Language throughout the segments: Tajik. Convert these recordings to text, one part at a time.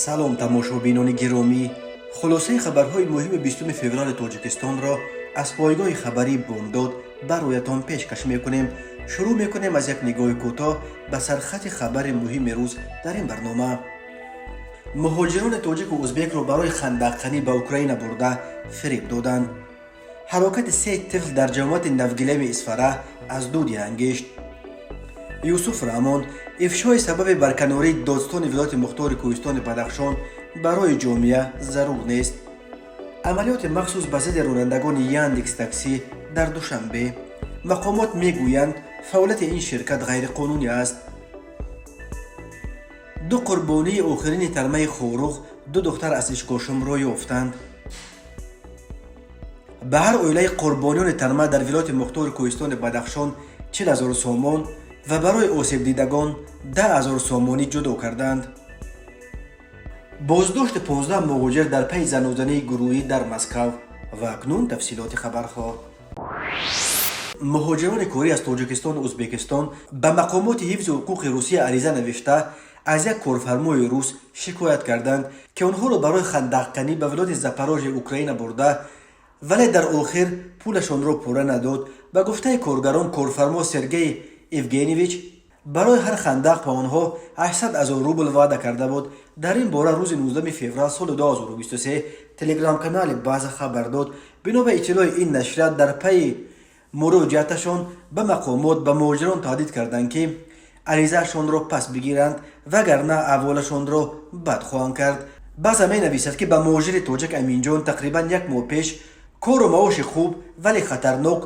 Салом, тамошобинони гиромӣ! Хулосаи хабарҳои муҳими 20 феврали Тоҷикистонро аз пойгоҳи хабарии «Бомдод» бароятон пешкаш мекунем. Шурӯъ мекунем аз як нигоҳи кӯтоҳ ба сархати хабари муҳими рӯз дар ин барнома. Муҳоҷирони тоҷику узбекро барои хандақканӣ ба Украина бурда фиреб доданд. Ҳалокати се тифл дар ҷамоати Навгилеми Исфара аз дуди ангишт. Юсуф Раҳмон: ифшои сабаби барканории додстони вилояти мухтори Кӯҳистони Бадахшон барои ҷомеа зарур нест. Амалиёти махсус ба зидди ронандагони «Яндекс Таксӣ» дар Душанбе. Мақомот мегӯянд, фаъолияти ин ширкат ғайриқонунӣ аст. Ду қурбонии охирини тармаи Хоруғ, ду духтар аз Ишкошумро ёфтанд. Ба ҳар оилаи қурбониёни тарма дар вилояти мухтори Кӯҳистони Бадахшон 40 000 сомон ва барои осебдидагон 10 000 сомонӣ ҷудо карданд. Боздошти 15 муҳоҷир дар пайи занозании гурӯҳӣ дар Москав. Ва акнун тафсилоти хабарҳо. Муҳоҷирони корӣ аз Тоҷикистону Узбекистон ба мақомоти ҳифзи ҳуқуқи Русия ариза навишта, аз як корфармои рус шикоят карданд, ки онҳоро барои хандақканӣ ба вилояти Запорожье Украина бурда, вале дар охир пулашонро пурра надод. Ба гуфтаи коргарон, корфармо Сергей Евгеньевич барои ҳар хандақ ба онҳо 800 ҳазор рубл ваъда карда буд. Дар ин бора рӯзи 19 феврал соли 2023 телеграм-канали «База» хабар дод. Бино ба иттилои ин нашрия, дар пайи муроҷиаташон ба мақомот ба муҳоҷирон таҳдид карданд, ки аризаашонро пас бигиранд, вагарна аҳволашонро бад хоҳанд кард. «База» менависад, ки ба муҳоҷири тоҷик Аминҷон тақрибан як моҳ пеш кору маоши хуб, вале хатарнок,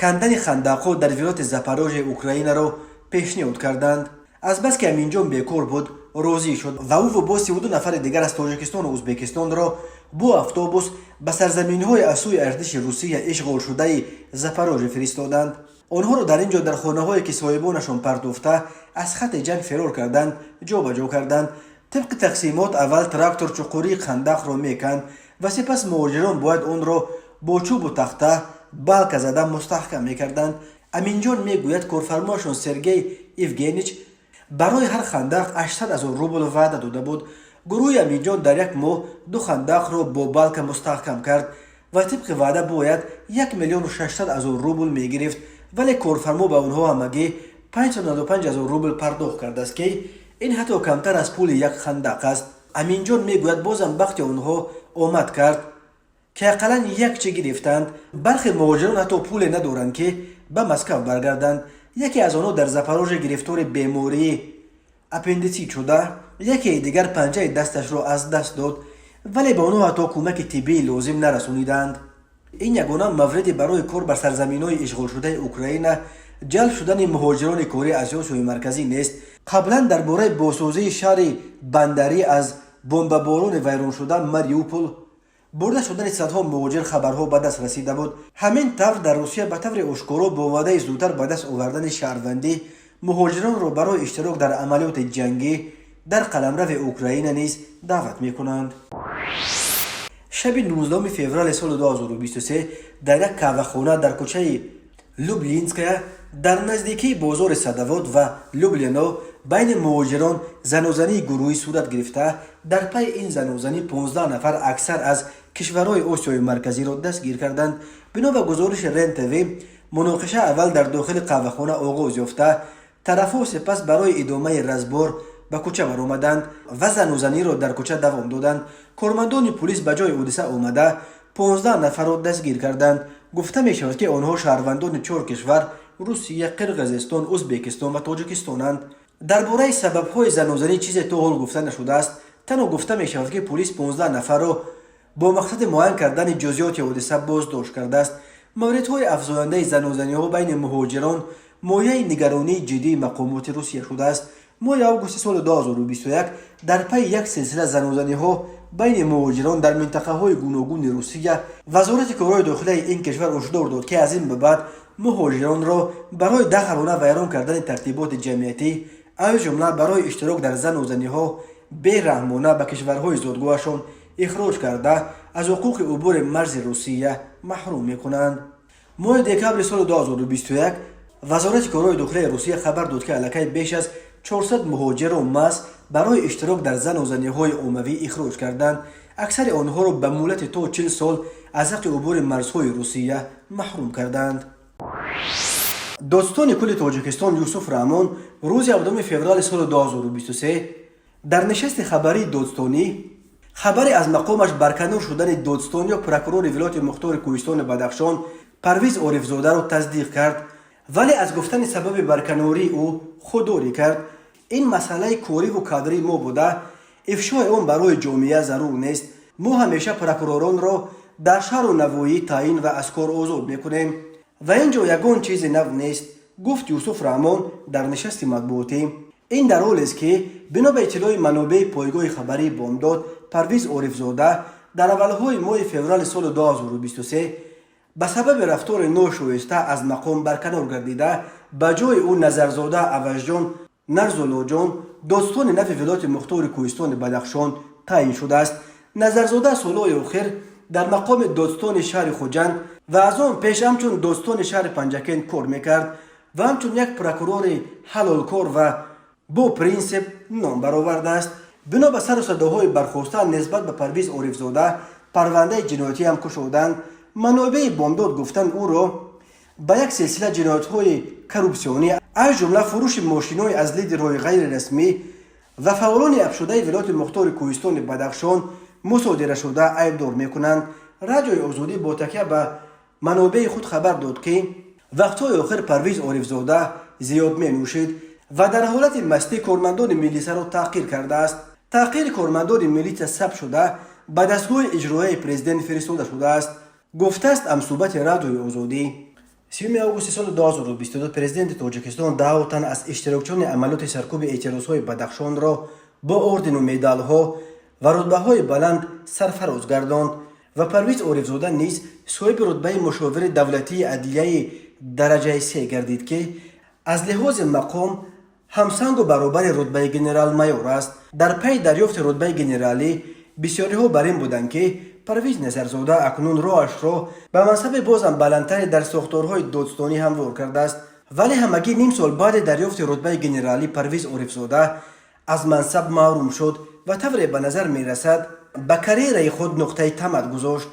кандани хандақҳо дар вилояти Запорожье Украинаро пешниҳод карданд. Азбаски Аминҷон бекор буд, розӣ шуд ва ӯву бо 32 нафари дигар аз Тоҷикистону Узбекистонро бо автобус ба сарзаминҳои аз сӯи артиши Русия ишғолшудаи Запорожье фиристоданд. Онҳоро дар ин ҷо дар хонаҳое, ки соҳибонашон партофта аз хатти ҷанг фирор карданд, ҷобаҷо карданд. Тибқи тақсимот, аввал трактор чуқурии хандақро меканд ва сипас муҳоҷирон бояд онро бо чӯбу тахта балка зада мустаҳкам мекарданд. Аминҷон мегӯяд, корфармоашон Сергей Евгенич барои ҳар хандақ 800 ҳазор рубл ваъда дода буд. Гурӯҳи Аминҷон дар як моҳ ду хандақро бо балка мустаҳкам кард ва тибқи ваъда бояд 1 600 ҳазор рубл мегирифт, вале корфармо ба онҳо ҳамагӣ 595 ҳазор рубл пардохт кардааст, ки ин ҳатто камтар аз пули як хандақ аст. Аминҷон мегӯяд, бозам бахти онҳо омад кард, ки ақаллан як чӣ гирифтанд. Бархе муҳоҷирон ҳатто пуле надоранд, ки ба Москав баргарданд. Яке аз онҳо дар Запорожье гирифтори бемории аппендитсит шуда, якеи дигар панҷаи дасташро аз даст дод, вале ба онҳо ҳатто кӯмаки тиббии лозим нарасониданд. Ин ягона мавриди барои кор бар сарзаминҳои ишғолшудаи Украина ҷалб шудани муҳоҷирони корӣ аз Осиёи Марказӣ нест. Қаблан дар бораи бозсозии шаҳри бандарӣ аз бомбаборони вайроншуда Мариупол бурда шудани садҳо муҳоҷир хабарҳо ба даст расида буд. Ҳамин тавр, дар Русия ба таври ошкоро бо ваъдаи зудтар ба даст овардани шаҳрвандӣ муҳоҷиронро барои иштирок дар амалиёти ҷангӣ дар қаламрави Украина низ даъват мекунанд. Шаби 19 феврали соли 2023 дар як қаҳвахона дар кӯчаи Люблинская дар наздикии бозори Садовод ва Люблино байни муҳоҷирон занозании гурӯҳӣ сурат гирифта. Дар пайи ин занозанӣ 15 нафар, аксар аз кишварҳои Осиёи Марказиро дастгир карданд. Бино ба гузориши РЕН ТВ, муноқиша аввал дар дохили қаҳвахона оғоз ёфта, тарафҳо сипас барои идомаи разбор ба кӯча баромаданд ва занозаниро дар кӯча давом доданд. Кормандони пулис ба ҷои ҳодиса омада, 15 нафарро дастгир карданд. Гуфта мешавад, ки онҳо шаҳрвандони чор кишвар: Русия, Қирғизистон, Узбекистон ва Тоҷикистонанд. Дар бораи сабабҳои занозанӣ чизе то ҳол гуфта нашудааст. Танҳо гуфта мешавад, ки пулис 15 нафарро бо мақсади муайян кардани ҷузъиёти ҳодиса боздошт кардааст. Мавридҳои афзояндаи занозаниҳо байни муҳоҷирон мояи нигаронии ҷиддии мақомоти Русия шудааст. Моҳи августи соли 2021 дар пайи як силсила занозаниҳо байни муҳоҷирон дар минтақаҳои гуногуни Русия Вазорати корҳои дохилаи ин кишвар ҳушдор дод, ки аз ин ба баъд муҳоҷиронро барои дағалона вайрон кардани тартиботи ҷамъиятӣ, аз ҷумла барои иштирок дар занозаниҳо, бераҳмона ба кишварҳои зодгоҳашон ихроҷ карда, аз ҳуқуқи убури марзи Русия маҳрум мекунанд. Моҳи декабри соли 2021 Вазорати корҳои дохилаи Русия хабар дод, ки аллакай беш аз 400 муҳоҷирро маҳз барои иштирок дар занозаниҳои оммавӣ ихроҷ карданд. Аксари онҳоро ба муҳлати то 40 сол аз ҳаққи убури марзҳои Русия маҳрум карданд. Додситони кулли Тоҷикистон Юсуф Раҳмон рӯзи 7 феврали соли 2023 дар нишасти хабарии додстонӣ хабаре аз мақомаш барканор шудани додстон ё прокурори вилояти мухтори Кӯҳистони Бадахшон Парвиз Орифзодаро тасдиқ кард, вале аз гуфтани сабаби барканории ӯ худдорӣ кард. Ин масъалаи кориву кадрии мо буда, ифшои он барои ҷомеа зарур нест. Мо ҳамеша прокуроронро дар шаҳру навоҳӣ таъин ва аз кор озод мекунем ва ин ҷо ягон чизи нав нест, гуфт Юсуф Раҳмон дар нишасти матбуотӣ. Ин дар ҳолест, ки бино ба иттилои манобеи пойгоҳи хабарии Бомдод, Парвиз Орифзода дар аввалҳои моҳи феврали соли 2023 ба сабаби рафтори ношоиста аз мақом барканор гардида, ба ҷои ӯ Назарзода Авазҷон Нарзуллоҷон додситони нави вилояти мухтори Кӯҳистони Бадахшон таъин шудааст. Назарзода солҳои охир дар мақоми додситони шаҳри Хуҷанд ва аз он пеш ҳамчун додситони шаҳри Панҷакент кор мекард ва ҳамчун як прокурори ҳалолкор ва бо принсип ном баровардааст. Бино ба сару садоҳои бархоста нисбат ба Парвиз Орифзода парвандаи ҷиноятӣ ҳам кушоданд. Манобеи Бомдод гуфтанд, ӯро ба як силсила ҷиноятҳои коррупсионӣ, аз ҷумла фурӯши мошинҳои аз лидерҳои ғайрирасмӣ ва фаъолони абшудаи вилояти мухтори Кӯҳистони Бадахшон мусодирашуда айбдор мекунанд. Радиои Озодӣ бо такя ба манобеи худ хабар дод, ки вақтҳои охир Парвиз Орифзода зиёд менӯшид ва дар ҳолати мастӣ кормандони милисаро таҳқир кардааст. Таҳқири кормандони милиса сабт шуда, ба дастгоҳи иҷроияи президент фиристода шудааст, гуфтааст ҳамсӯҳбати Радиои Озодӣ. 30 августи соли 2022 президенти Тоҷикистон 10 тан аз иштирокчиёни амалиёти саркӯби эътирозҳои Бадахшонро бо ордену медалҳо ва рутбаҳои баланд сарфароз гардонд ва Парвиз Орифзода низ соҳиби рутбаи мушовири давлатии адлияи дараҷаи се гардид, ки аз лиҳози мақом ҳамсангу баробари рутбаи генерал-майор аст. Дар пайи дарёфти рутбаи генералӣ бисёриҳо бар ин буданд, ки Парвиз Назарзода акнун роҳашро ба мансаби бозам баландтаре дар сохторҳои додстонӣ ҳамвор кардааст, вале ҳамагӣ ним сол баъди дарёфти рутбаи генералӣ Парвиз Орифзода аз мансаб маҳрум шуд ва тавре ба назар мерасад, ба карьераи худ нуқтаи тамад гузошт.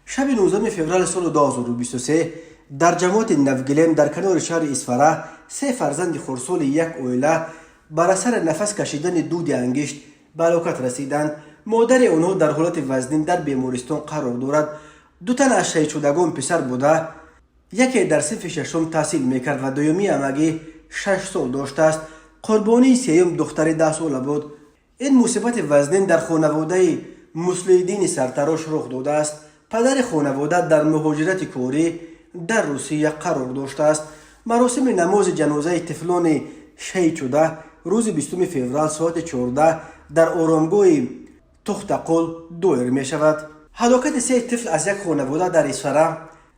Шаби 19 феврали соли 2023 дар ҷамоати Навгилем дар канори шаҳри Исфара се фарзанди хурдсоли як оила бар асари нафас кашидани дуди ангишт ба ҳалокат расиданд. Модари онҳо дар ҳолати вазнин дар бемористон қарор дорад. Ду тан аз шаҳидшудагон писар буда, яке дар синфи шашум таҳсил мекард ва дуюмӣ ҳамагӣ 6 сол доштааст. Қурбонии сеюм духтари 10сола буд. Ин мусибати вазнин дар хонаводаи Муслииддини сартарош рух додааст. Падари хонавода дар муҳоҷирати корӣ дар Русия қарор доштааст. Маросими намози ҷанозаи тифлони шаҳидшуда рӯзи 20 феврал соати 14 дар оромгоҳи Тухтақул доир мешавад. Ҳалокати се тифл аз як хонавода дар Исфара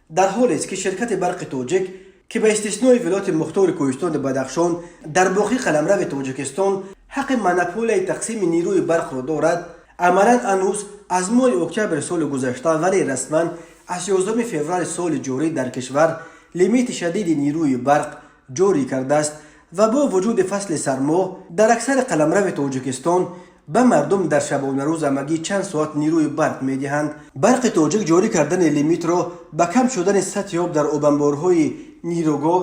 дар ҳолест, ки ширкати Барқи Тоҷик, ки ба истиснои вилояти мухтори Кӯҳистони Бадахшон дар боқӣ қаламрави Тоҷикистон ҳаққи монополияи тақсими нерӯи барқро дорад, амалан ҳанӯз аз моҳи октябри соли гузашта, вале расман аз 11 феврали соли ҷорӣ дар кишвар лимити шадиди нерӯи барқ ҷорӣ кардааст ва бо вуҷуди фасли сармо дар аксари қаламрави Тоҷикистон ба мардум дар шабонарӯз ҳамагӣ чанд соат нерӯи барқ медиҳанд. Барқи Тоҷик ҷорӣ кардани лимитро ба кам шудани сатҳи об дар обанборҳои нерӯгоҳ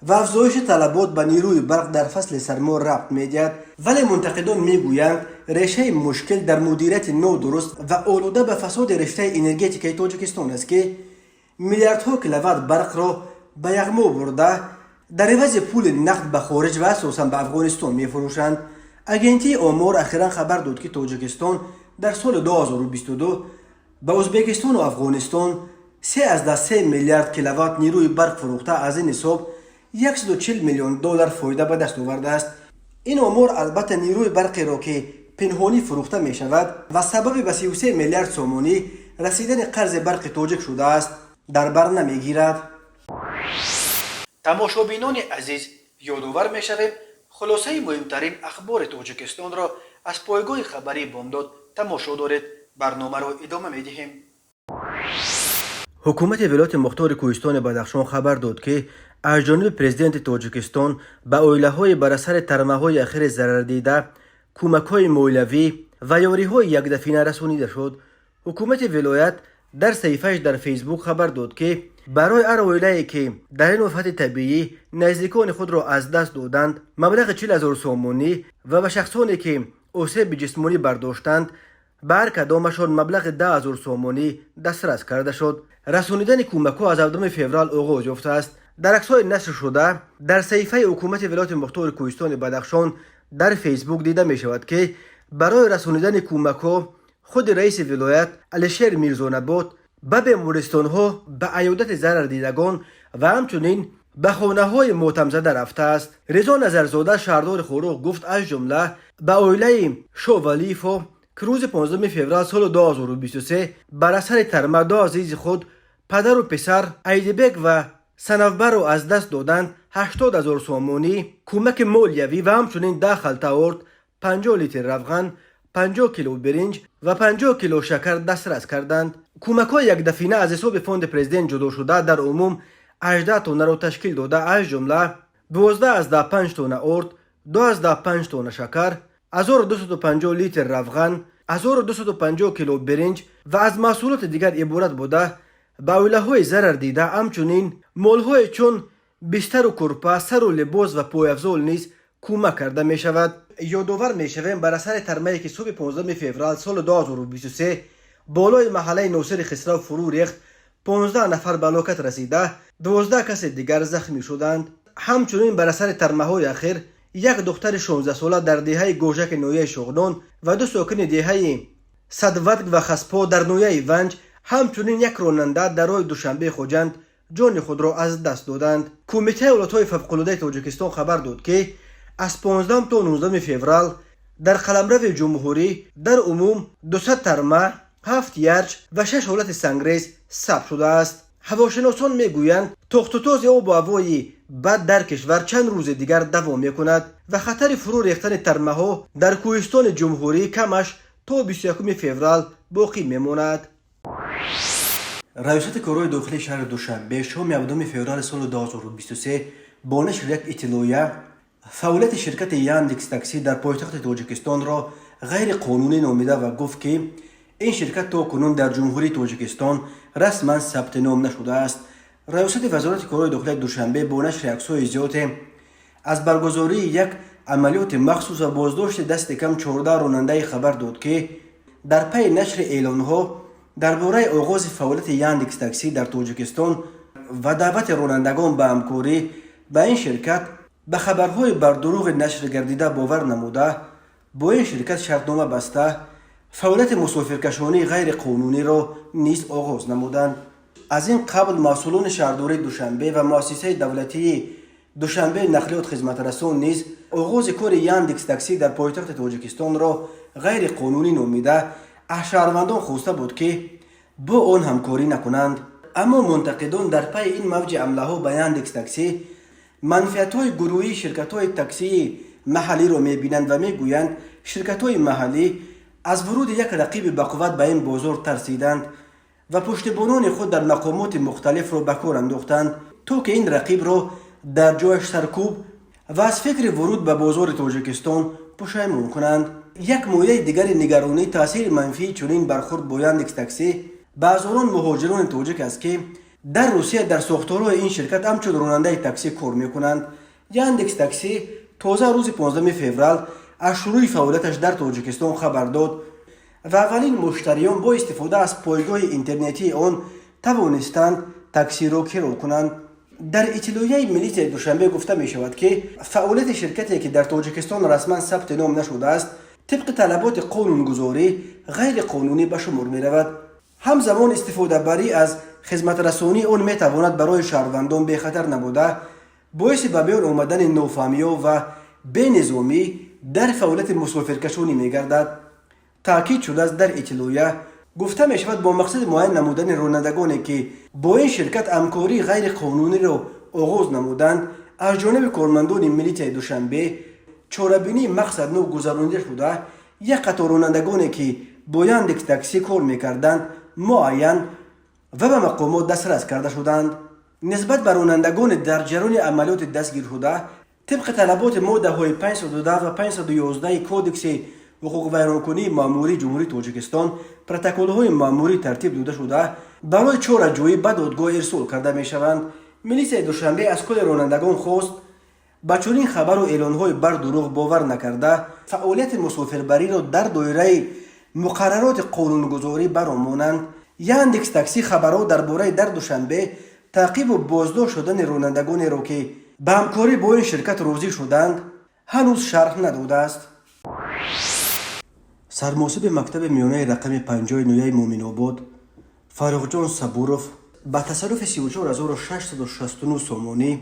ва афзоиши талабот ба нерӯи барқ дар фасли сармо рабт медиҳад, вале мунтақидон мегӯянд, решаи мушкил дар мудирияти нодуруст ва олуда ба фасоди риштаи энергетикаи Тоҷикистон аст, ки миллиардҳо киловатт барқро ба яғмо бурда, дар ивази пули нақд ба хориҷ ва асосан ба Афғонистон мефурӯшанд. Агентии омор ахиран хабар дод, ки Тоҷикистон дар соли 2022 ба Ӯзбекистону Афғонистон 3,3 миллиард киловатт нерӯи барқ фурӯхта, аз ин ҳисоб 140 миллион доллар фоида ба даст овардааст. Ин омор албатта нерӯи барқеро, ки пинҳонӣ фурӯхта мешавад ва сабаби ба 33 миллиард сомонӣ расидани қарзи Барқи Тоҷик шудааст, дар бар намегирад. Тамошобинони азиз, ёдовар мешавем, хулосаи муҳимтарин ахбори Тоҷикистонро аз пойгоҳи хабарии Бомдод тамошо доред. Барномаро идома медиҳем. Ҳукумати вилояти мухтори Кӯҳистони Бадахшон хабар дод, ки Аз ҷониби Президенти Тоҷикистон ба оилаҳои бар асари тармаҳои ахири зарардида кӯмакҳои молиявӣ ва ёриҳои якдафъина расонида шуд. Ҳукумати вилоят дар саҳифааш дар Фейсбук хабар дод, ки барои ҳар оилае, ки дар ин офати табиӣ наздикони худро аз даст доданд, маблағи 40 000 сомонӣ ва ба шахсоне, ки осеби ҷисмонӣ бардоштанд, ба ҳар кадомашон маблағи 10 000 сомонӣ дастрас карда шуд. Расонидани кӯмакҳо аз 7 феврал оғоз ёфтааст. Дар аксҳои нашршуда дар саҳифаи ҳукумати вилояти мухтори кӯҳистони Бадахшон дар Фейсбук дида мешавад, ки барои расонидани кӯмакҳо худи раиси вилоят Алишер Мирзонабот ба бемористонҳо ба аёдати зарардидагон ва ҳамчунин ба хонаҳои мотамзада рафтааст. Резо Назарзода, шаҳрдори Хоруғ, гуфт, аз ҷумла ба оилаи Шовалиевҳо, ки рӯзи 15 феврал соли 2023 бар асари тарма ду азизи худ, падару писар, Айдибек ва Санавбарро аз даст доданд, 80 000 сомонӣ кӯмаки молиявӣ ва ҳамчунин 10 халта орд, 50 литр равған, 50 кило биринҷ ва 50 кило шакар дастрас карданд. Кӯмакҳои якдафъина аз ҳисоби фонди президент ҷудошуда дар умум 18 тоннаро ташкил дода, аз ҷумла 12,5 тонна орд, 2,5 тонна шакар, 1250 литр равған, 1250 кило биринҷ ва аз маҳсулоти дигар иборат буда, ба оилаҳои зарардида ҳамчунин молҳое чун бистару кӯрпа, сару либос ва пойафзол низ кӯмак карда мешавад. Ёдовар мешавем, бар асари тармае, ки субҳи 15 феврал соли 2023 болои маҳаллаи Носири Хисрав фурӯ рехт, 15 нафар ба ҳалокат расида, 12 каси дигар захмӣ шуданд. Ҳамчунин бар асари тармаҳои ахир як духтари 16сола дар деҳаи Гожаки ноҳияи Шоғнон ва ду сокини деҳаи Садватг ва Хаспо дар ноҳияи Ванҷ, ҳамчунин як ронанда дар роҳи Душанбе Хоҷанд ҷони худро аз даст доданд. Кумитаи ҳолатҳои фавқулодаи Тоҷикистон хабар дод, ки аз 15 то 19 феврал дар қаламрави ҷумҳурӣ дар умум 200 тарма, ҳафт ярч ва шаш ҳолати сангрез сабт шудааст. Ҳавошиносон мегӯянд, тохтутози обу ҳавои бад дар кишвар чанд рӯзи дигар давом мекунад ва хатари фурӯ рехтани тармаҳо дар кӯҳистони ҷумҳурӣ камаш то 21 феврал боқӣ мемонад. Раёсати корҳои дохилии шаҳри Душанбе шоми 7 феврали соли 2023 бо нашри як иттилоия фаъолияти ширкати Яндекс Таксӣ дар пойтахти Тоҷикистонро ғайриқонунӣ номида ва гуфт, ки ин ширкат то кунун дар Ҷумҳурии Тоҷикистон расман сабти ном нашудааст. Раёсати Вазорати корҳои дохилияи Душанбе бо нашри аксҳои зиёде аз баргузории як амалиёти махсус ва боздошти дасти кам 14 ронандаи хабар дод, ки дар пайи нашри эълонҳо дар бораи оғози фаъолияти Яндекс Таксӣ дар Тоҷикистон ва даъвати ронандагон ба ҳамкорӣ ба ин ширкат, ба хабарҳои бардурӯғи нашр гардида бовар намуда, бо ин ширкат шартнома баста, фаъолияти мусофиркашонии ғайриқонуниро низ оғоз намуданд. Аз ин қабл масъулони шаҳрдории Душанбе ва муассисаи давлатии Душанбе нақлиёт хизматрасон низ оғози кори Яндекс Таксӣ дар пойтахти Тоҷикистонро ғайриқонунӣ номида, аз шаҳрвандон хоста буд, ки бо он ҳамкорӣ накунанд. Аммо мунтақидон дар пайи ин мавҷи ҳамлаҳо ба Яндекс Таксӣ манфиатҳои гурӯҳии ширкатҳои таксии маҳаллиро мебинанд ва мегӯянд, ширкатҳои маҳаллӣ аз вуруди як рақиби бақувват ба ин бозор тарсиданд ва пуштибонони худ дар мақомоти мухталифро ба кор андохтанд, то ки ин рақибро дар ҷояш саркӯб ва аз фикри вуруд ба бозори Тоҷикистон пушаймон кунанд. Як мояи дигари нигаронӣ таъсири манфии чунин бархурд бо Яндекс Таксӣ ба ҳазорон муҳоҷирони тоҷик аст, ки дар Русия дар сохторҳои ин ширкат ҳамчун ронандаи таксӣ кор мекунанд. Яндекс Таксӣ тоза рӯзи 15 феврал аз шурӯи фаъолияташ дар Тоҷикистон хабар дод ва аввалин муштариён бо истифода аз пойгоҳи интернетии он тавонистанд таксиро киро кунанд. Дар иттилоияи милитсияи Душанбе гуфта мешавад, ки фаъолияти ширкате, ки дар Тоҷикистон расман сабти ном нашудааст, тибқи талаботи қонунгузорӣ ғайриқонунӣ ба шумор меравад. Ҳамзамон истифодабарӣ аз хизматрасонии он метавонад барои шаҳрвандон бехатар набуда, боиси ба миён омадани нофаҳмиҳо ва бенизомӣ дар фаъолияти мусофиркашонӣ мегардад, таъкид шудааст дар иттилоия. Гуфта мешавад, бо мақсади муайян намудани ронандагоне, ки бо ин ширкат ҳамкории ғайриқонуниро оғоз намуданд, аз ҷониби кормандони милитсияи Душанбе чорабинии мақсаднок гузаронида шуда, як қатор ронандагоне, ки бо Яндекс Таксӣ кор мекарданд, муайян ва ба мақомот дастрас карда шуданд. Нисбат ба ронандагони дар ҷараёни амалиёти дастгиршуда тибқи талаботи моддаҳои 510 ва 511 Кодекси ҳуқуқвайронкунии маъмурии Ҷумҳурии Тоҷикистон протоколҳои маъмурӣ тартиб дода шуда, барои чораҷӯӣ ба додгоҳ ирсол карда мешаванд. Милисияи Душанбе аз кулли ронандагон хост, ба чунин хабару эълонҳои бардурӯғ бовар накарда, фаъолияти мусофирбариро дар доираи муқаррароти қонунгузорӣ баромонанд. Яндекс Такси хабарҳо дар бораи дар Душанбе таъқибу боздошт шудани ронандагонеро, ки ба ҳамкорӣ бо ин ширкат розӣ шуданд, ҳанӯз шарҳ надодааст. Сармуҳосиби мактаби миёнаи рақами 50-и ноҳияи Муъминобод Фаррухҷон Сабуров ба тасарруфи 34 669 сомонӣ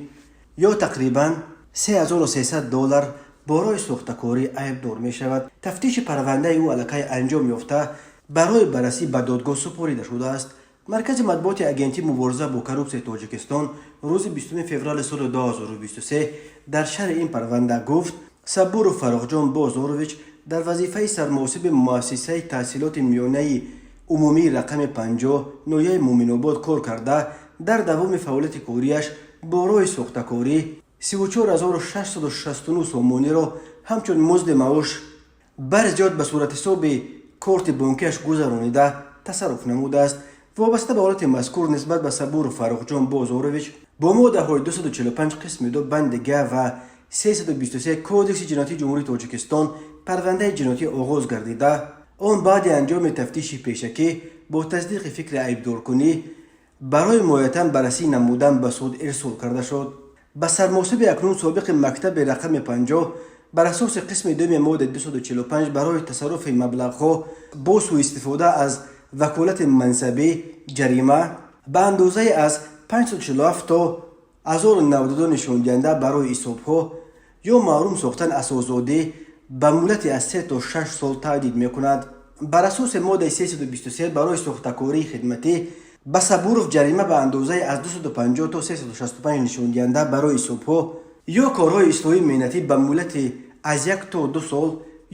ё тақрибан 3300 доллар бо роҳи сохтакорӣ айбдор мешавад. Тафтиши парвандаи ӯ аллакай анҷом ёфта, барои баррасӣ ба додгоҳ супорида шудааст. Маркази матбуоти Агентии мубориза бо коррупсияи Тоҷикистон рӯзи 20 феврали соли 2023 дар шарҳи ин парванда гуфт: Сабуров Фаррухҷон Бозорович дар вазифаи сармуҳосиби муассисаи таҳсилоти миёнаи умумии рақами 50 ноҳияи Муъминобод кор карда, дар давоми фаъолияти кориаш бо роҳи сохтакорӣ 34 669 сомониро ҳамчун музди маош бар зиёд ба суратҳисоби корти бонкиаш гузаронида тасарруф намудааст. Вобаста ба ҳолати мазкур нисбат ба Сабуров Фаррухҷон Бозорович бо моддаҳои 245 қисми 2 банди г ва 323 Кодекси ҷиноятии Ҷумҳурии Тоҷикистон парвандаи ҷиноятӣ оғоз гардида, он баъди анҷоми тафтиши пешакӣ бо тасдиқи фикри айбдоркунӣ барои муайятан баррасӣ намудан ба суд ирсол карда шуд. Ба сармуҳосиби акнун собиқи мактаби рақами 50 бар асоси қисми дуюми моддаи 245 барои тасарруфи маблағҳо бо сӯистифода аз ваколати мансабӣ ҷарима ба андозаи аз 547 то 1092 нишондиҳанда барои ҳисобҳо ё маҳрум сохтан аз озодӣ ба муҳлати аз 3 то 6 сол таҳдид мекунад. Бар асоси моддаи 323 барои сохтакории хидматӣ ба Сабуров ҷарима ба андозаи аз 250 то 365 нишондиҳанда барои ҳисобҳо ё корҳои ислоҳии меҳнатӣ ба муҳлати аз 1 то 2 сол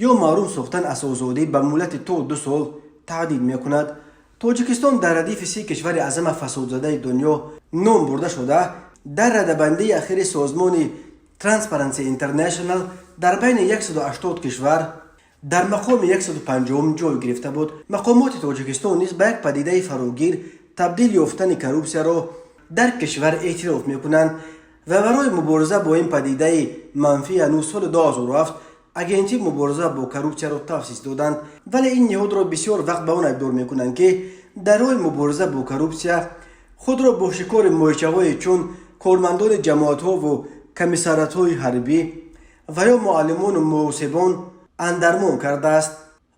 ё маҳрум сохтан аз озодӣ ба муҳлати то 2 сол таҳдид мекунад. Тоҷикистон дар радифи 30 кишвари аз ҳама фасодзадаи дунё ном бурда шуда, дар радабандии ахири созмони Transparency International дар байни 180 кишвар дар мақоми 150 ҷой гирифта буд. Мақомоти Тоҷикистон низ ба як падидаи фарогир табдил ёфтани коррупсияро дар кишвар эътироф мекунанд ва барои мубориза бо ин падидаи манфӣ ҳанӯз соли 2007 Агентии мубориза бо коррупсияро таъсис доданд. Вале ин ниҳодро бисёр вақт ба он айбдор мекунанд, ки дар роҳи мубориза бо коррупсия худро бо шикори моҳичаҳое чун кормандони ҷамоатҳову комиссариатҳои ҳарбӣ ва ё муаллимону муҳосибон андармон кардааст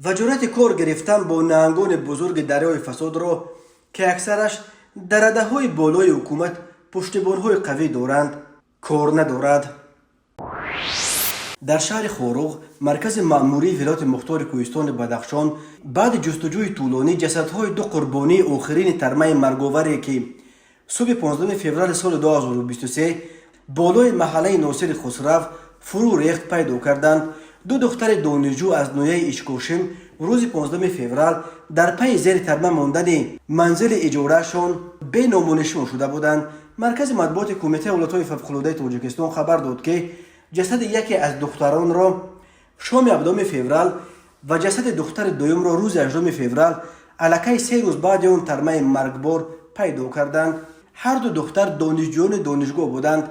ва ҷуръати кор гирифтан бо наҳангони бузурги дарёи фасодро, ки аксараш дар радаҳои болои ҳукумат пуштибонҳои қавӣ доранд, кор надорад. Дар шаҳри Хоруғ, маркази маъмурии вилояти мухтори Кӯҳистони Бадахшон, баъди ҷустуҷӯи тӯлонӣ ҷасадҳои ду қурбонии охирини тармаи марговаре, ки субҳи 15 феврали соли 2023 болои маҳаллаи Носири Хусрав фурӯ рехт, пайдо карданд. Ду духтари донишҷӯ аз ноҳияи Ишкошим рӯзи 15 феврал дар пайи зери тарма мондани манзили иҷораашон беномунишон шуда буданд. Маркази матбуоти Кумитаи ҳолатҳои фавқулодаи Тоҷикистон хабар дод, ки ҷасади яке аз духтаронро шоми 7 феврал ва ҷасади духтари дуюмро рӯзи 8 феврал, аллакай 3 рӯз баъди он тармаи маргбор, пайдо карданд. Ҳарду духтар донишҷӯёни донишгоҳ буданд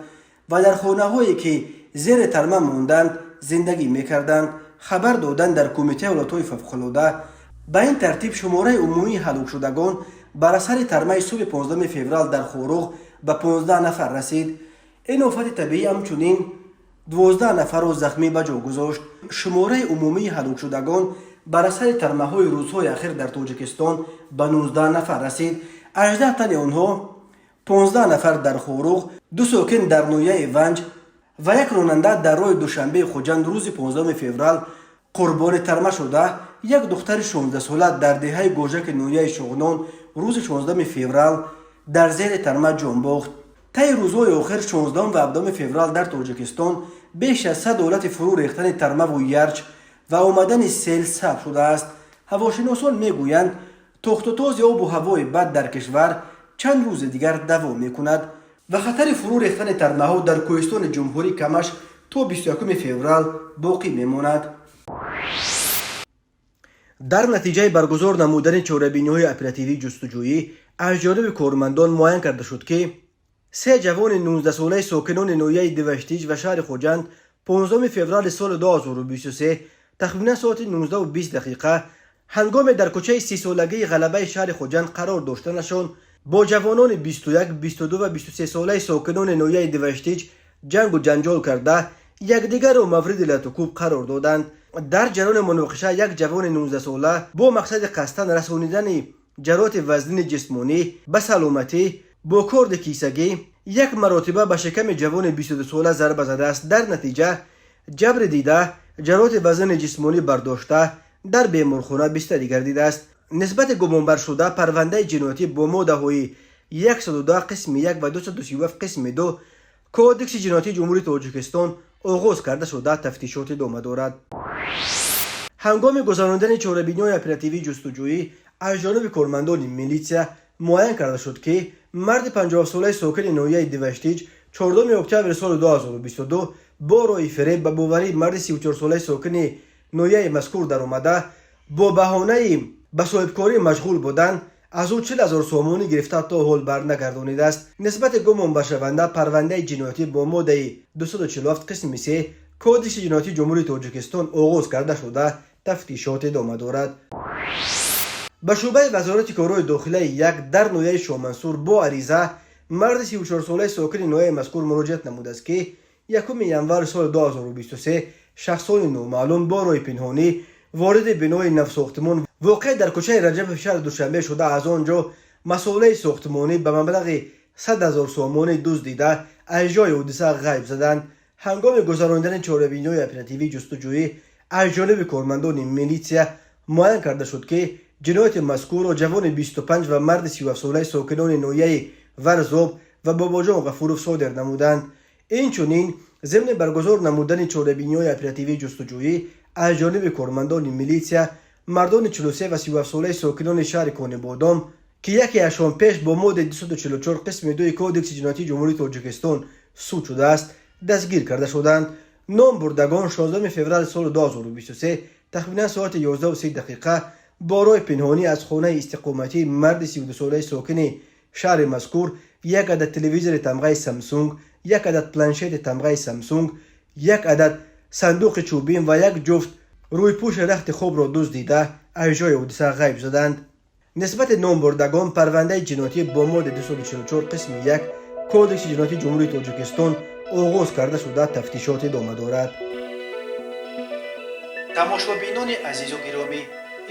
ва дар хонаҳое, ки зери тарма монданд, зиндагӣ мекарданд, хабар доданд дар Кумитаи ҳолатҳои фавқулода. Ба ин тартиб, шумораи умумии ҳалокшудагон бар асари тармаи субҳи 15 феврал дар Хоруғ ба 15 нафар расид. Ин офати табиӣ ҳамчунин 12 нафарро захмӣ ба ҷо гузошт. Шумораи умумии ҳалокшудагон бар асари тармаҳои рӯзҳои ахир дар Тоҷикистон ба 19 нафар расид. 18 тани онҳо, 15 нафар дар Хоруғ, ду сокин дар ноҳияи Ванҷ ва як ронанда дар роҳи Душанбеи Хуҷанд рӯзи 15 феврал қурбони тарма шуда, як духтари 16сола дар деҳаи Гожаки ноҳияи Шуғнон рӯзи 16 феврал дар зери тарма ҷон бохт. Таи рӯзҳои охир, 16 ва 17 феврал, дар Тоҷикистон беш аз 100 ҳолати фурӯ рехтани тармаву ярч ва омадани сел сабт шудааст. Ҳавошиносон мегӯянд, тохтутози обу ҳавои бад дар кишвар чанд рӯзи дигар давом мекунад. Ва хатари фурӯ рехтани тармаҳо дар кӯҳистони ҷумҳурӣ камаш то 21 феврал боқӣ мемонад. Дар натиҷаи баргузор намудани чорабиниҳои оперативии ҷустуҷӯӣ аз ҷониби кормандон муайян карда шуд, ки се ҷавони 19-солаи сокинони ноҳияи Деваштич ва шаҳри Хуҷанд 15 феврали соли 2023 тахминан соати 19:20 дақиқа ҳангоме дар кӯчаи 30-солагии Ғалабаи шаҳри Хуҷанд қарор доштанашон бо ҷавонони 21, 22 ва 23-солаи сокинони ноҳияи Деваштич ҷангу ҷанҷол карда, якдигарро мавриди латукӯб қарор доданд. Дар ҷараёни муноқиша як ҷавони 19-сола бо мақсади қасдан расонидани ҷароҳати вазнини ҷисмонӣ ба саломатӣ бо корди кисагӣ як маротиба ба шиками ҷавони 22-сола зарба задааст. Дар натиҷа ҷабри дида ҷароҳати вазнини ҷисмонӣ бардошта, дар беморхона бистарӣ гардидааст. Нисбати гумонбаршуда парвандаи ҷиноятӣ бо моддаҳои 110 қисми 1 ва 237 қисми 2 Кодекси ҷиноятии Ҷумҳурии Тоҷикистон оғоз карда шуда, тафтишот идома дорад. Ҳангоми гузаронидани чорабиниҳои оперативии ҷустуҷӯӣ аз ҷониби кормандони милитсия муайян карда шуд, ки марди 57-солаи сокини ноҳияи Деваштич 4 октябри соли 2022 бо роҳи фиреб ба боварии марди 34-солаи сокини ноҳияи мазкур даромада, бо баҳонаи ба соҳибкорӣ машғул будан аз ӯ 40 000 сомонӣ гирифта, то ҳол барнагардонидааст. Нисбати гумонбаршаванда парвандаи ҷиноятӣ бо моддаи 247 қисми 3 Кодекси ҷиноятии Ҷумҳурии Тоҷикистон оғоз карда шуда, тафтишот идома дорад. Ба шӯъбаи Вазорати корҳои дохилаи як дар ноҳияи Шоҳмансур бо ариза марди 34-солаи сокини ноҳияи мазкур муроҷиат намудааст, ки 1 январи соли 2023 шахсони номаълум бо роҳи пинҳонӣ вориди бинои навсохтмон, воқеъ дар кӯчаи Раҷаби шаҳри Душанбе шуда, аз он ҷо масолеҳи сохтмонӣ ба маблағи 100 000 сомонӣ дуздида, аз ҷои ҳодиса ғайб заданд. Ҳангоми гузаронидани чорабиниҳои оперативии ҷустуҷӯӣ аз ҷониби кормандони милитсия муайян карда шуд, ки ҷинояти мазкурро ҷавони 25 ва марди 37-солаи сокинони ноҳияи Варзоб ва Бобоҷон Ғафуров содир намуданд. Инчунин, зимни баргузор намудани чорабиниҳои оперативии ҷустуҷӯӣ аз ҷониби кормандони милитсия мардони 43 ва 37-солаи сокинони шаҳри Конибодом, ки яке аз шон пеш бо моддаи 244 қисми 2 Кодекси ҷиноятии Ҷумҳурии Тоҷикистон суд шудааст, дастгир карда шуданд. Номбурдагон 16 феврали соли 2023 тахминан соати 11:30 дақиқа бо роҳи пинҳонӣ аз хонаи истиқоматии марди 32-солаи сокини шаҳри мазкур як адад телевизори тамғаи Самсунг, як адад планшети тамғаи Самсунг, як адад сандуқи чӯбин ва як ҷуфт рӯйпӯши рахти хобро дуздида, аз ҷои ҳодиса ғайб заданд. Нисбати номбурдагон парвандаи ҷиноятӣ бо моддаи 244 қисми 1 Кодекси ҷиноятии Ҷумҳурии Тоҷикистон оғоз карда шуда, тафтишот идома дорад. Тамошобинони азизу гиромӣ,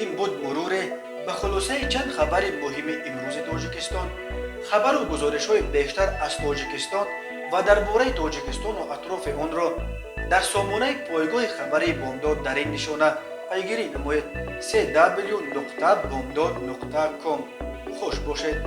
ин буд муруре ба хулосаи чанд хабари муҳими имрӯзи Тоҷикистон. Хабару гузоришҳои бештар аз Тоҷикистон ва дар бораи Тоҷикистону атрофи онро дар сомонаи пойгоҳи хабарии Бомдод дар ин нишона пайгирӣ намоед: cw.bomdod.com. Хуш бошед.